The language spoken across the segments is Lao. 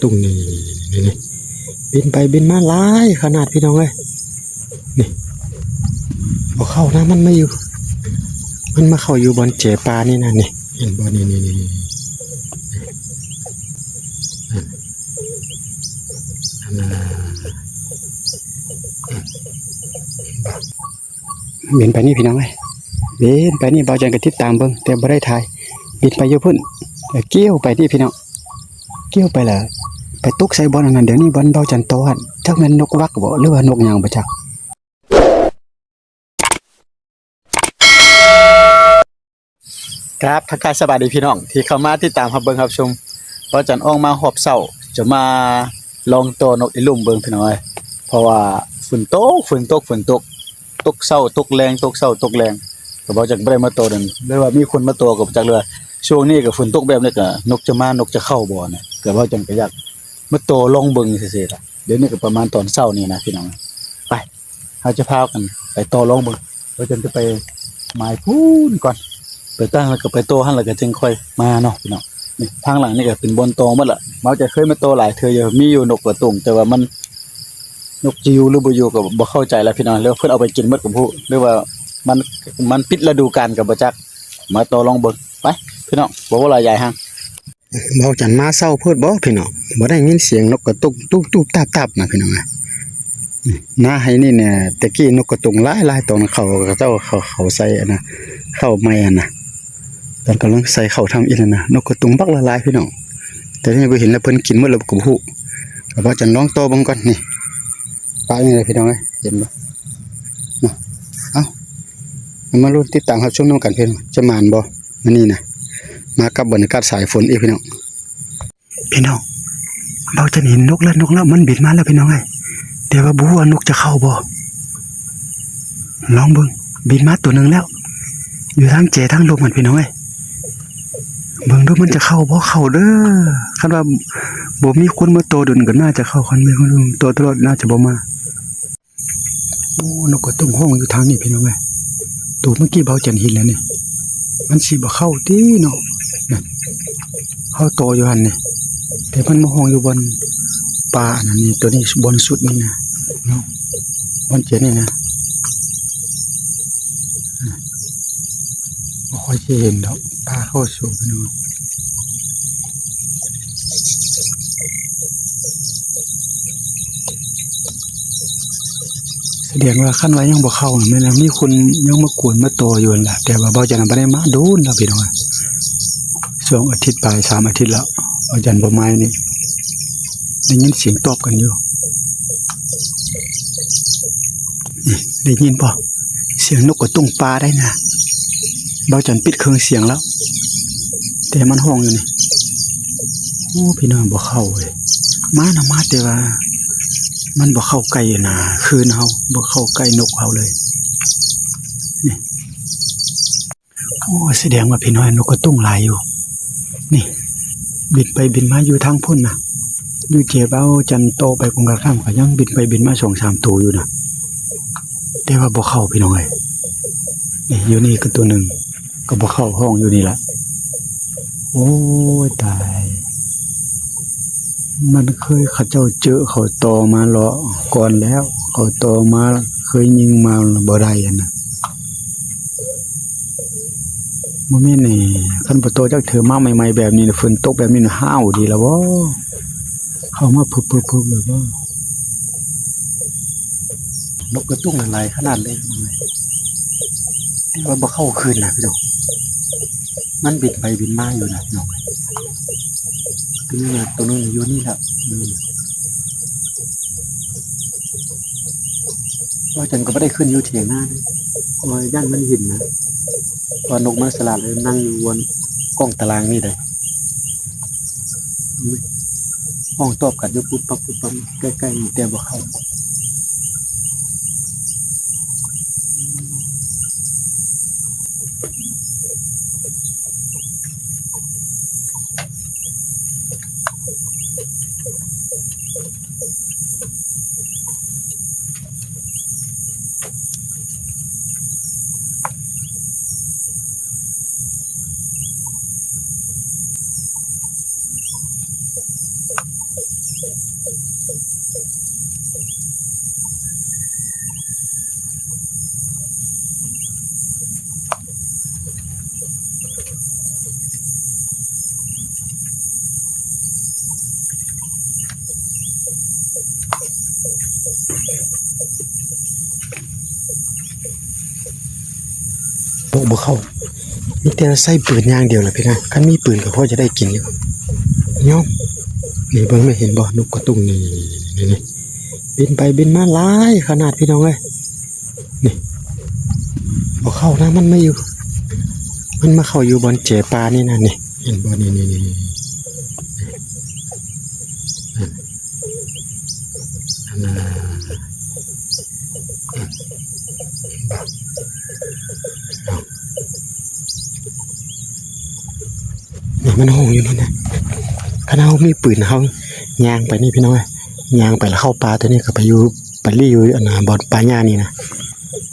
ຕຸງນີ້ ນີ້ໆໆໆ ບິນໄປບິນມາຫຼາຍຂະໜາດພີ່ນ້ອງເອີຍ. ນີ້ ບໍ່ເຂົ້ານະ ມັນມາຢູ່ ມັນມາເຂົ້າຢູ່ບ່ອນແຈປານີ້ນະ. ນີ້ ເຫັນບໍ່? ນີ້ໆໆໆ ນັ້ນ ອັນນ່າ ເຫັນບໍ່? ບິນໄປນີ້ພີ່ນ້ອງເອີຍ ບິນໄປນີ້ ບ່າວຈັນກໍຕິດຕາມເບິ່ງ ແຕ່ບໍ່ໄດ້ຖ່າຍ. ບິນໄປຢູ່ພຸ້ນ ແລ້ວກ້ຽວໄປນີ້ພີ່ນ້ອງ ກ້ຽວໄປແລ້ວ ໄປຕົກໃສ່ບ່ອນອັນນັ້ນ. ດຽວນີ້ບ່ອນບ່າວຈັນຕໍ່ຫັ້ນ ຈັກແມ່ນນົກວັກບໍ ຫຼືວ່ານົກຫຍັງບໍ່ຈັກ. ກາບທັກທາຍສະບາຍດີພີ່ນ້ອງທີ່ເຂົ້າມາຕິດຕາມຮັບເບິ່ງຮັບຊົມ. ບ່າວຈັນອອກມາຮອບເຊົ້າ ຈະມາລອງຕໍ່ນົກອີລຸ່ມເບິ່ງພີ່ນ້ອງເອີຍ ເພາະວ່າຝົນຕົກ ຝົນຕົກ ຝົນຕົກ ຕົກເຊົ້າຕົກແລງ ຕົກເຊົ້າຕົກແລງ ກໍບໍ່ຈັກ ບໍ່ໄດ້ມາຕໍ່ດົນ ຫຼືວ່າມີຄົນມາຕໍ່ກໍບໍ່ຈັກ ຫຼືວ່າຊ່ວງນີ້ກໍຝົນຕົກແບບນີ້ ກໍນົກຈະມາ ນົກຈະເຂົ້າບໍ່ນະ. ກໍບ່າວຈັນກໍຢາກມາຕໍ່ລອງເບິ່ງຊື່ໆລະ. ດຽວນີ້ກໍປະມານຕອນເຊົ້ານີ້ນະພີ່ນ້ອງ. ໄປ ເຮົາຈະພາກັນໄປຕໍ່ລອງເບິ່ງ. ບ່າວຈັນຈະໄປໝາຍພຸ້ນກ່ອນ ໄປຕັ້ງແລ້ວກໍໄປຕໍ່ຫັ້ນ ແລ້ວກໍຈຶ່ງຄ່ອຍມາເນາະພີ່ນ້ອງ. ນີ້ທາງຫຼັງນີ້ກໍເປັນບ່ອນຕໍ່ໝົດລະ. ບ່າວຈັນເຄີຍມາຕໍ່ຫຼາຍເທື່ອຢູ່ ມີຢູ່ນົກກະຕຸງ ແຕ່ວ່າມັນ ນົກຈະຢູ່ຫຼືບໍ່ຢູ່ກໍບໍ່ເຂົ້າໃຈລະພີ່ນ້ອງ ຫຼືວ່າເພິ່ນເອົາໄປກິນໝົດກໍບໍ່ຮູ້ ຫຼືວ່າມັນ ມັນປິດລະດູການກໍບໍ່ຈັກ. ມາຕໍ່ລອງເບິ່ງ ໄປພີ່ນ້ອງ ບໍ່ເວົ້າຫຼາຍຢາຍຫາງ. ບ່າວຈັນມາເຊົ້າໂພດບໍພີ່ນ້ອງ ບໍ່ໄດ້ຍິນສຽງນົກກະຕຸງຕູບໆຕາບໆນະພີ່ນ້ອງ. ນາໄຮ່ນີ້ນະ ແຕ່ກີ້ນົກກະຕຸງຫຼາຍໆ ຕອນເຂົາ ເຂົາເຈົ້າ ເຂົາ ເຂົາໃສ່ອັນນະ ເຂົ້າໃໝ່ຫັ້ນນະ ຕອນກຳລັງໃສ່ເຂົ້າທຳອິດຫັ້ນນະ ນົກກະຕຸງບັກຫຼາຍໆພີ່ນ້ອງ. ແຕ່ນີ້ບໍ່ເຫັນລະ ເພິ່ນກິນໝົດແລ້ວກໍບໍ່ຮູ້. ກໍບ່າວຈັນລອງຕໍ່ເບິ່ງກ່ອນ. ນີ້ ປານີ້ແຫຼະພີ່ນ້ອງເອີຍ ເຫັນບໍ່ເນາະ. ເອົ້າ ເຮົາມາລຸ້ນຕິດຕາມຮັບຊົມນຳກັນພີ່ນ້ອງ ຈະໝານບໍ່ມື້ນີ້ນະ. ມາກັບບັນຍາກາດສາຍຝົນອີກພີ່ນ້ອງ. ພີ່ນ້ອງ ເຮົາຈະເຫັນນົກລະ ນົກລະ ມັນບິນມາແລ້ວພີ່ນ້ອງເອີຍ ແຕ່ວ່າບໍ່ຮູ້ວ່ານົກຈະເຂົ້າບໍ່. ລອງເບິ່ງ ບິນມາໂຕໜຶ່ງແລ້ວ ຢູ່ທາງແຈທາງລົມຫັ້ນພີ່ນ້ອງເອີຍ. ເບິ່ງດູມັນຈະເຂົ້າບໍ່? ເຂົ້າເດີ. ຄັນວ່າບໍ່ມີຄົນມາຕໍ່ດົນກໍໜ້າຈະເຂົ້າ ຄັນມີຄົນມາຕໍ່ຕະຫຼອດໜ້າຈະບໍ່ມາ. ໂອ້ ນົກກະຕຸງຮ້ອງຢູ່ທາງນີ້ພີ່ນ້ອງເອີຍ. ໂຕເມື່ອກີ້ບ່າວຈັນເຫັນແລ້ວນີ້ ມັນຊິບໍ່ເຂົ້າຕິເນາະ. ນັ້ນ ເຮົາຕໍ່ຢູ່ຫັ້ນນີ້ ແຕ່ມັນມາຮ້ອງຢູ່ບ່ອນປ່າອັນນັ້ນນີ້ ໂຕນີ້ບ່ອນສຸດນີ້ນະເນາະ ບ່ອນເຈນີ້ນະ. ບໍ່ຄ່ອຍຊິເຫັນດອກ ປ່າເຂົາສູງເນາະ. ສະແດງວ່າຄັນວ່າຍັງບໍ່ເຂົ້າ ແມ່ນມີຄົນຍັງມາກວນມາຕໍ່ຢູ່ຫັ້ນລະ ແຕ່ວ່າບ່າວຈັນບໍ່ໄດ້ມາດົນແລ້ວພີ່ນ້ອງ. ສອງອາທິດປາຍ ສາມອາທິດແລ້ວ ບ່າວຈັນບໍ່ມານີ້ ໄດ້ຍິນສຽງຕອບກັນຢູ່. ນີ້ ໄດ້ຍິນບໍ່? ສຽງນົກກະຕຸງປ່າໄດ໋ນະ. ບ່າວຈັນປິດເຄື່ອງສຽງແລ້ວ ແຕ່ມັນຮ້ອງຢູ່ນີ້. ໂອ້ ພີ່ນ້ອງ ບໍ່ເຂົ້າເວີຍ. ມານະ ມາ ແຕ່ວ່າມັນບໍ່ເຂົ້າໃກ້ນະ ຄືນເຮົາ ບໍ່ເຂົ້າໃກ້ນົກເຮົາເລີຍ. ນີ້ ໂອ້ ສະແດງວ່າພີ່ນ້ອງ ນົກກະຕຸງຫຼາຍຢູ່. ນີ້ ບິນໄປບິນມາຢູ່ທາງພຸ້ນນະ ຢູ່ເຈບ່າວຈັນຕໍ່ໄປກົງກາຂ້າມ ກໍຍັງບິນໄປບິນມາສອງສາມໂຕຢູ່ນະ ແຕ່ວ່າບໍ່ເຂົ້າພີ່ນ້ອງເອີຍ. ນີ້ ຢູ່ນີ້ກໍໂຕໜຶ່ງ ກໍບໍ່ເຂົ້າ ຮ້ອງຢູ່ນີ້ລະ. ໂອ້ຍ ຕາຍ ມັນເຄີຍ ເຂົາເຈົ້າເຈີ ເຂົາຕໍ່ມາເລາະກ່ອນແລ້ວ ເຂົາຕໍ່ມາ ເຄີຍຍິງມາ ບໍ່ໄດ້ຫັ້ນນະ. ບໍ່ແມ່ນນີ້ ຄັນບໍ່ຕໍ່ຈັກເທື່ອ ມາໃໝ່ໆແບບນີ້ ຝົນຕົກແບບນີ້ ຫ້າວດີລະບໍ? ເຂົ້າມາປຶບໆໆແລ້ວບໍ? ນົກກະຕຸງຫຼາຍຂະໜາດເລີຍ ແຕ່ວ່າບໍ່ເຂົ້າຄືນນະພີ່ນ້ອງ. ມັນບິນໄປບິນມາຢູ່ນະພີ່ນ້ອງ. ຕົວໜຶ່ງ ຕົວໜຶ່ງຢູ່ນີ້ລະ. ອືມ ວ່າຈັ່ງກໍບໍ່ໄດ້ຂຶ້ນຢູ່ຖຽງນາເດ້ ເພາະວ່າຢ້ານມັນເຫັນນະ. ວ່ານົກມັນສະຫຼາດເລີຍ ນັ່ງຢູ່ບ່ອນກ້ອງຕາລາງນີ້ໄດ໋. ຫ້ອງຕອບກັນຢູ່ປຸບປັບປຸບປັບ ໃກ້ໆນີ້ແຕ່ບໍ່ເຂົ້າ. ໂປະບໍ່ເຂົ້າ ມີແຕ່ໃຊ້ປືນຢ່າງດຽວລະພີ່ນ້ອງ. ຄັນມີປືນກໍພໍຈະໄດ້ກິນຢູ່. ຍອມ ນີ້ເບິ່ງແມ່ ເຫັນບໍ່ ນົກກະຕຸງນີ້ ນີ້ ນີ້ ບິນໄປບິນມາຫຼາຍຂະໜາດ ພີ່ນ້ອງເອີຍ. ນີ້ ບໍ່ເຂົ້ານະ ມັນມາຢູ່ ມັນມາເຂົ້າຢູ່ບ່ອນແຈປານີ້ນະ. ນີ້ ເຫັນບໍ່ ນີ້ ນີ້ ນີ້ ນີ້ ອັນນັ້ນນະ ເຫັນບໍ່? ນີ້ມັນຮ້ອງຢູ່ນີ້ນະ. ຄັນເຮົາມີປືນ ເຮົາຍ່າງໄປນີ້ ພີ່ນ້ອງເອີຍ ຍ່າງໄປແລ້ວເຂົ້າປ່າຕົວນີ້ ກໍໄປຢູ່ ໄປລີ້ຢູ່ ອັນນ່າ ບ່ອນປ່າຫຍ້ານີ້ນະ.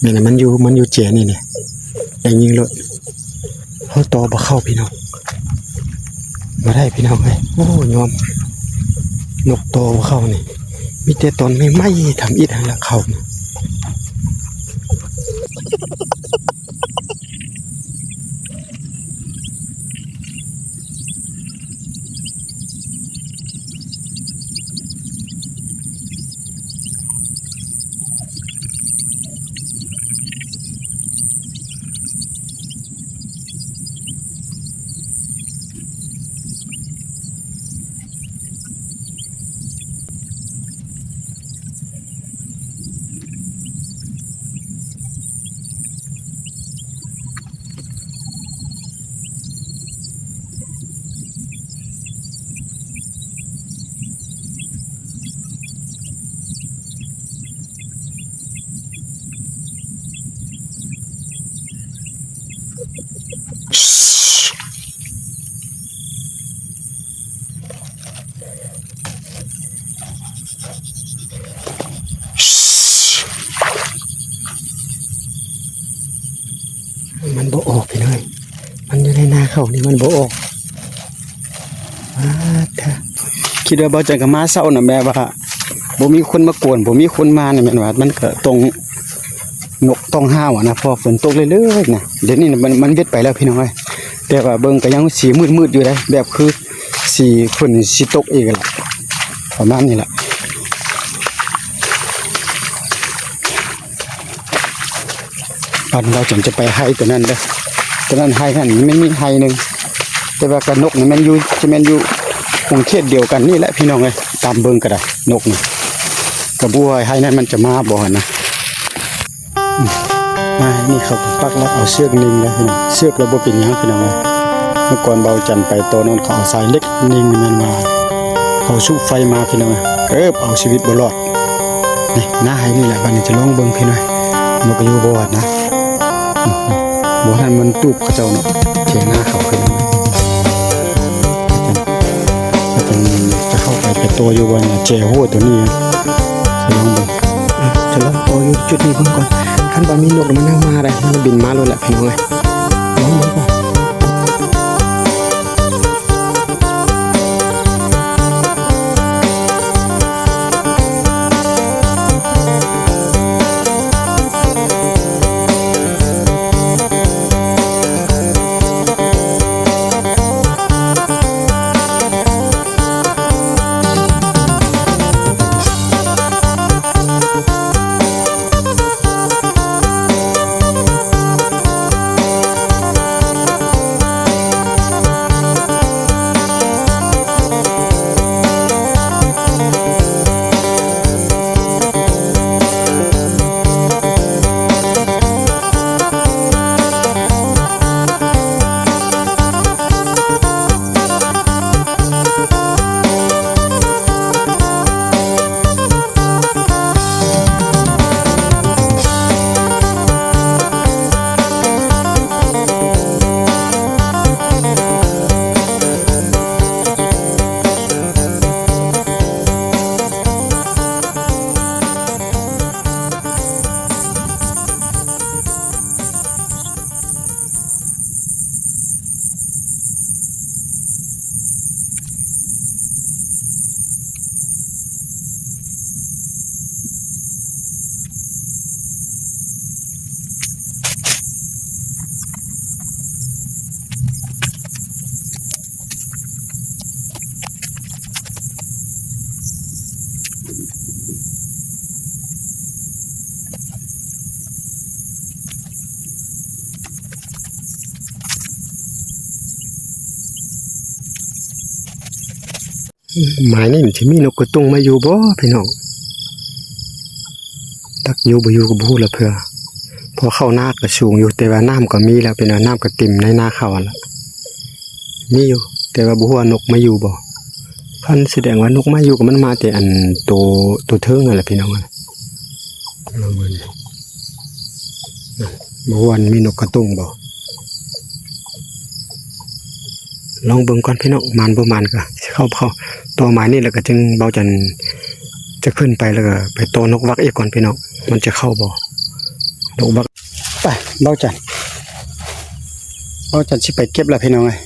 ແມ່ນລະ ມັນຢູ່ ມັນຢູ່ແຈນີ້ນີ້ ໄດ້ຍິງໂລດ. ເຮົາຕໍ່ບໍ່ເຂົ້າ ພີ່ນ້ອງ ບໍ່ໄດ້ ພີ່ນ້ອງເອີຍ. ໂອ້ ຍອມ ນົກຕໍ່ບໍ່ເຂົ້ານີ້ ມີແຕ່ຕອນໃໝ່ໆ ທຳອິດຫັ້ນລະເຂົ້າ. ມັນບໍ່ອອກ ພີ່ນ້ອງເອີຍ ມັນຢູ່ໃນນາເຂົານີ້ ມັນບໍ່ອອກ. ອາ ຖ້າຄິດວ່າບ່າວຈັນກໍມາເຊົ້ານະ ແບບວ່າບໍ່ມີຄົນມາກວນ ບໍ່ມີຄົນມານີ້ ແມ່ນວ່າມັນກໍຕ້ອງ ນົກຕ້ອງຫ້າວນະ ເພາະຝົນຕົກເລື້ອຍໆນະ. ດຽວນີ້ມັນ ມັນເວັດໄປແລ້ວ ພີ່ນ້ອງເອີຍ ແຕ່ວ່າເບິ່ງກໍຍັງສີມືດໆຢູ່ເດ້ ແບບຄືສີຝົນຊິຕົກອີກແຫຼະ ປະມານນີ້ແຫຼະ. ອັນ ບ່າວຈັນຈະໄປໄຮ່ຕົວນັ້ນເດີ້ ຕົວນັ້ນໄຮ່ຫັ້ນ ມັນມີໄຮ່ໜຶ່ງ ແຕ່ວ່າກະນົກນີ້ແມ່ນຢູ່ ຊິແມ່ນຢູ່ຂົງເຂດດຽວກັນນີ້ແຫຼະ ພີ່ນ້ອງເອີຍ. ຕາມເບິ່ງກໍໄດ້ ນົກນີ້ ກະບໍ່ຮູ້ວ່າໄຮ່ນັ້ນມັນຈະມາບໍ່ຫັ້ນນະ. ອືມ ມານີ້ເຂົາກໍປັກຫຼັກເອົາເຊືອກໜິ່ງແລ້ວ ພີ່ນ້ອງ ເຊືອກແລ້ວບໍ່ເປັນຫຍັງ ພີ່ນ້ອງເອີຍ. ເມື່ອກ່ອນບ່າວຈັນໄປຕໍ່ນັ້ນ ເຂົາເອົາສາຍເຫຼັກໜິ່ງ ແມ່ນວ່າເຂົາສຸໄຟມາ ພີ່ນ້ອງເອີຍ ເກີບເອົາຊີວິດບໍ່ລອດ. ນີ້ ນາໄຮ່ນີ້ແຫຼະ ບາດນີ້ຈະລອງເບິ່ງ ພີ່ນ້ອງ ນົກຢູ່ບໍ່ນະ. ອືມ ບໍ່ທັນມັນຕູບເຂົາເຈົ້າເນາະ ເຖຍນາເຂົາຂຶ້ນ ແລ້ວເພິ່ນຈະເຂົ້າໄປ ໄປຕໍ່ຢູ່ບໍ່ນະ ແຈຫົວຕົວນີ້ ຈະລອງເບິ່ງ. ອືມ ຈະລອງຕໍ່ຢູ່ຈຸດນີ້ເບິ່ງກ່ອນ ຄັນວ່າມີນົກມັນຍັງມາໄດ້ ມັນບິນມາໂລດແຫຼະ ພີ່ນ້ອງເອີຍ ລອງເບິ່ງກ່ອນ. ໝາຍນີ້ມັນຊິມີນົກກະຕຸງມາຢູ່ບໍ່ພີ່ນ້ອງ? ຈັກຢູ່ບໍ່ຢູ່ກໍບໍ່ຮູ້ລະເທື່ອ ເພາະເຂົ້ານາກໍສູງຢູ່ ແຕ່ວ່ານ້ຳກໍມີແລ້ວພີ່ນ້ອງ ນ້ຳກໍເຕັມໃນນາເຂົ້າຫັ້ນລະ ມີຢູ່ ແຕ່ວ່າບໍ່ຮູ້ວ່ານົກມາຢູ່ບໍ່. ຄັນສະແດງວ່ານົກມາຢູ່ກໍມັນມາແຕ່ອັນໂຕ ໂຕເທິງຫັ້ນລະພີ່ນ້ອງ ລອງເບິ່ງ ບໍ່ຮູ້ວ່າມີນົກກະຕຸງບໍ່ ລອງເບິ່ງກ່ອນພີ່ນ້ອງ ໝານບໍ່ໝານກໍຊິເຂົ້າ ເຂົ້າຕໍ່ໝາຍນີ້ ແລ້ວກໍຈຶ່ງເບົາຈັນຈະຂຶ້ນໄປ ແລ້ວກໍໄປຕໍ່ນົກວັກອີກກ່ອນພີ່ນ້ອງ ມັນຈະເຂົ້າບໍ່ ນົກວັກ. ໄປ ເບົາຈັນ ເບົາຈັນຊິໄປເກັບລະພີ່ນ້ອງເອີຍ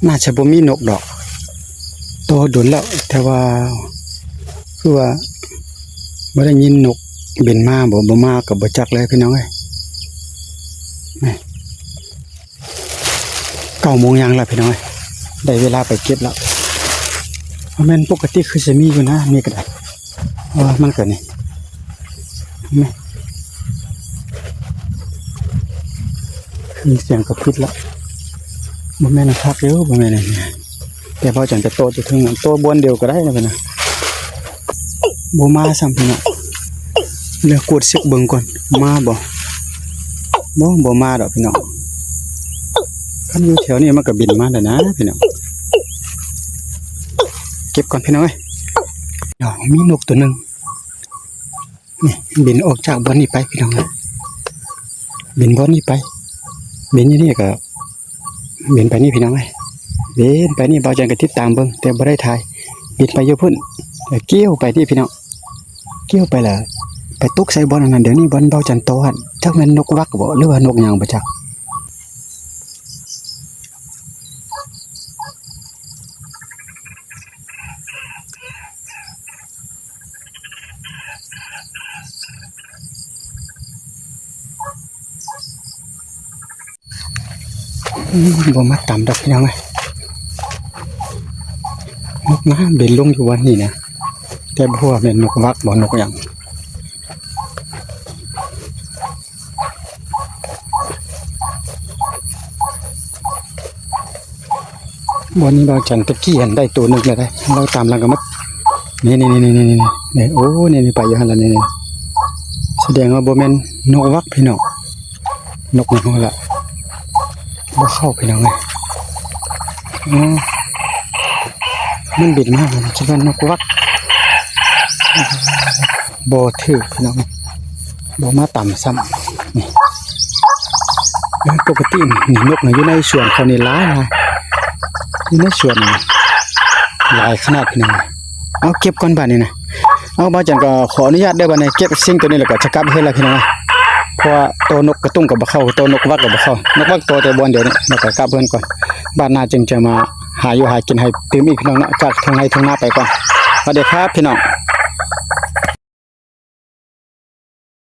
ໜ້າຈະບໍ່ມີນົກດອກ ຕໍ່ດົນແລ້ວ ແຕ່ວ່າຄືວ່າບໍ່ໄດ້ຍິນນົກບິນມາບໍ່ ບໍ່ມາກໍບໍ່ຈັກເລີຍພີ່ນ້ອງເອີຍ. ນີ້ ເກົ້າໂມງຍັງລະພີ່ນ້ອງເອີຍ ໄດ້ເວລາໄປເກັບລະ ບໍ່ແມ່ນປົກກະຕິຄືຊິມີຢູ່ນະ ນີ້ກໍໄດ້ ເພາະວ່າມັນກໍນີ້ ນີ້ ຄືສຽງກໍຜິດລະ ບໍ່ແມ່ນຄັກຢູ່ ບໍ່ແມ່ນ ແຕ່ເບົາຈັນຈະໂຕະຢູ່ເທິງ ໂຕະບ່ອນດຽວກໍໄດ້ນະ ເພິ່ນນະ ບໍ່ມາຊ້ຳພີ່ນ້ອງ ແລ້ວກວດເຊັກເບິ່ງກ່ອນ ມາບໍ່ ບໍ່ ບໍ່ມາດອກພີ່ນ້ອງ ຄັນຢູ່ແຖວນີ້ມັນກໍບິນມາແລ້ວນະພີ່ນ້ອງ ເກັບກ່ອນພີ່ນ້ອງເອີຍ ມີນົກໂຕໜຶ່ງ ນີ້ ບິນອອກຈາກບ່ອນນີ້ໄປພີ່ນ້ອງເອີຍ ບິນບ່ອນນີ້ໄປ ບິນຢູ່ນີ້ກໍບິນໄປນີ້ພີ່ນ້ອງເອີຍ ບິນໄປນີ້ ເບົາຈັນກໍຕິດຕາມເບິ່ງ ແຕ່ບໍ່ໄດ້ຖ່າຍ ບິນໄປຢູ່ພຸ້ນ ແລ້ວກ່ຽວໄປນີ້ພີ່ນ້ອງ ກ່ຽວໄປແລ້ວໄປຕົກໃສ່ບ່ອນອັນນັ້ນ ດຽວນີ້ບ່ອນເບົາຈັນຕໍ່ຫັ້ນ ຈັກແມ່ນນົກວັກບໍ່ ຫຼືວ່ານົກຫຍັງບໍ່ຈັກ. ອືມ ບໍ່ມາຕຳດອກພີ່ນ້ອງເອີຍ ນົກມາບິນລົງຢູ່ບ່ອນນີ້ນະ ແຕ່ບໍ່ຮູ້ວ່າແມ່ນນົກວັກບໍ່ ນົກຫຍັງ. ບ່ອນນີ້ບ່າວຈັນຕະກີ້ຫັ້ນໄດ້ໂຕໜຶ່ງແລ້ວເດ້ ລາວຕາມຫຼັງກັນໝົດ ນີ້ໆ ໂອ້ ນີ້ໄປຢູ່ຫັ້ນລະ ນີ້ ສະແດງວ່າບໍ່ແມ່ນນົກວັກພີ່ນ້ອງ ນົກຫຍັງຫັ້ນລະ ບໍ່ເຂົ້າພີ່ນ້ອງເອີຍ ອືມ ມັນບິນມາ ຄິດວ່ານົກວັກ ບໍ່ຖືກພີ່ນ້ອງ ບໍ່ມາຕຳຊ້ຳ ນີ້ ເອີ ປົກກະຕິນີ້ນົກນະຢູ່ໃນສວນເຂົານີ້ຫຼາຍໆ ຢູ່ໃນສວນນີ້ຫຼາຍຂະໜາດພີ່ນ້ອງ ເອົາເກັບກ່ອນບາດນີ້ນະ ເອົາ ບ່າວຈັນກໍຂໍອະນຸຍາດເດີ ບາດນີ້ເກັບສິ່ງໂຕນີ້ແລ້ວກໍຈະກັບເຮືອນລະພີ່ນ້ອງ ເພາະວ່າໂຕນົກກະຕຸງກໍບໍ່ເຂົ້າ ໂຕນົກວັກກໍບໍ່ເຂົ້າ ນົກວັກຕໍ່ແຕ່ບ່ອນດຽວນີ້ ແລ້ວກໍກັບເຮືອນກ່ອນ ບາດໜ້າຈຶ່ງຈະມາຫາຢູ່ຫາກິນໃຫ້ຕື່ມອີກພີ່ນ້ອງເນາະ ຈາກທົ່ງໄຮ່ທົ່ງນາໄປກ່ອນ ສະຫວັດດີຄັບພີ່ນ້ອງ.